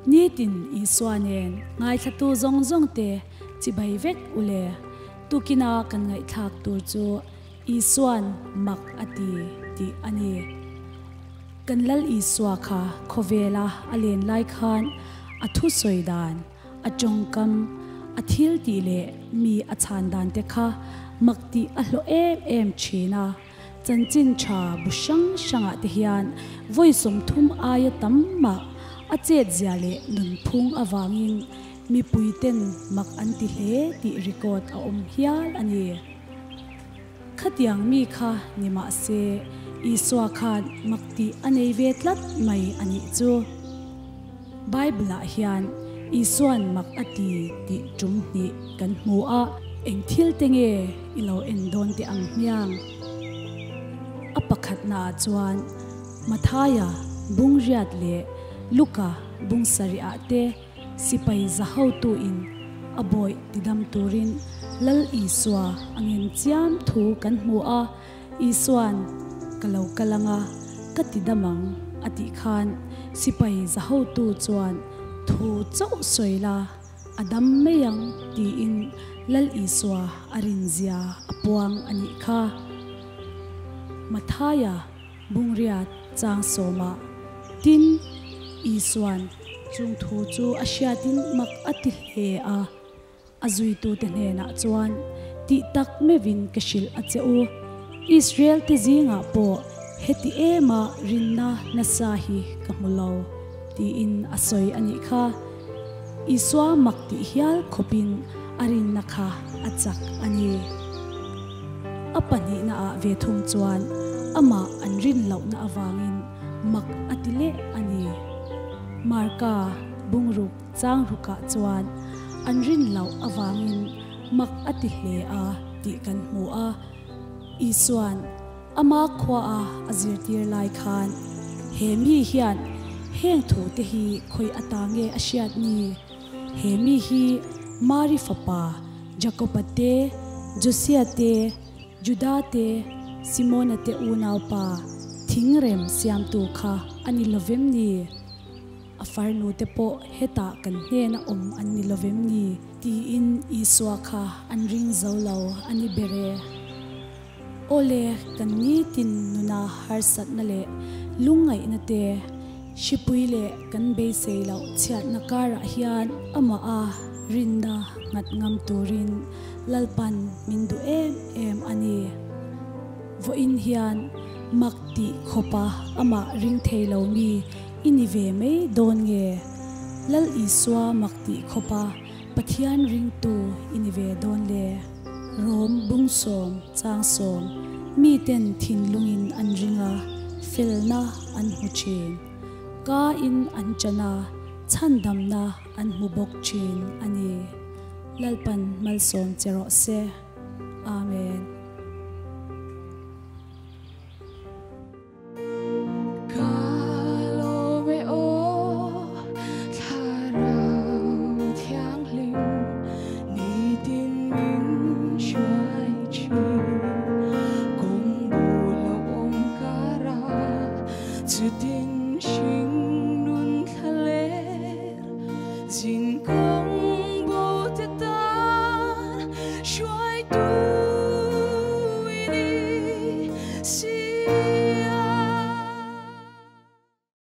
Nitin Isua nen ngaithlatu zawng zawng te chibai vek u le. Tukina kan ngaihthlak tur chu Isuan mak a ti tih a ni. Kan Lal Isua kha khawvela a len lai khan a thusawi dan, a tawngkam, a thil tih leh mi a chhan dan te kha mak tih a hlawh em em thin a. Chanchin tha bu hrang hrangah te hian vawi 30 aia tam mah a chetzia leh nunphung avangin mipui ten mak an ti hle tih record a awm hial a ni. Khatiang mi kha ni mah se Isua khan mak tih a nei ve tlat mai a nih chu. Bible-ah hian Isua'n mak a ti tih tum hnih kan hmu a. Eng thil te nge i lo en dawn teh ang hmiang? A pakhatnaah chuan Mathaia bung riat leh Luka bung sarihah te sipai za hotuin a bawih tidam turin Lal Isua a ngen chiam thu kan hmu a. Isua'n, Ka lo kal anga, ka ti dam ang, a tih khan sipai za hotu chuan thu chauh sawi la, a dam mai ang tiin Lal Isua a rinzia a puang a nih kha. Mathaia Bungriat chang sawmah tin Isua'n chung thu chu a hriatin mak a ti hle a. A zuitute hnenah chuan, Tih tak meuhin ka hrilh a che u, Israel te zingah pawh heti ema rinna nasa hi ka hmu lo, tiin a sawi a nih kha. Isua mak tih hial khawpin a rinna kha a chak a ni. A pahnihnaah ve thung chuan amah an rin lohna avangin mak a ti leh a ni. Marka bungruk. Changrukah chuan an rin loh avangin mak a ti hle a tih kan hmu a. Isua'n ama khuaa a zirtir lai khan he mi hian heng thute hi khawi ata nge a hriat ni? He mi hi Mari fapa Jakoba te, Josia te, Juda te, Simona te unaupa thingrem siamtu kha a ni lovem ni? A farnu te pawh hetah kan hnena awm an ni lovem ni? Tiin Isua kha an ring zo lo a ni ber e. Awle, kan nitin nuna harsatna leh lungngaihna te, hripui leh kan beisei loh chhiatna karah hian amaha rinna nghat ngam turin Lalpan min duh em em a ni. Vawiin hian mak tih khawpa amah ring thei lo mi I ni ve mai dawn nge? Lal Isua mak tih khawpa Pathian ringtu i ni ve dawn le? Rom bungsawm changsawm miten thinlungin an ring a, felna an hmu thin. Ka in an chan a, chhandamna an hmu bawk thin a ni. Lalpan malsawm che rawh se. Amen.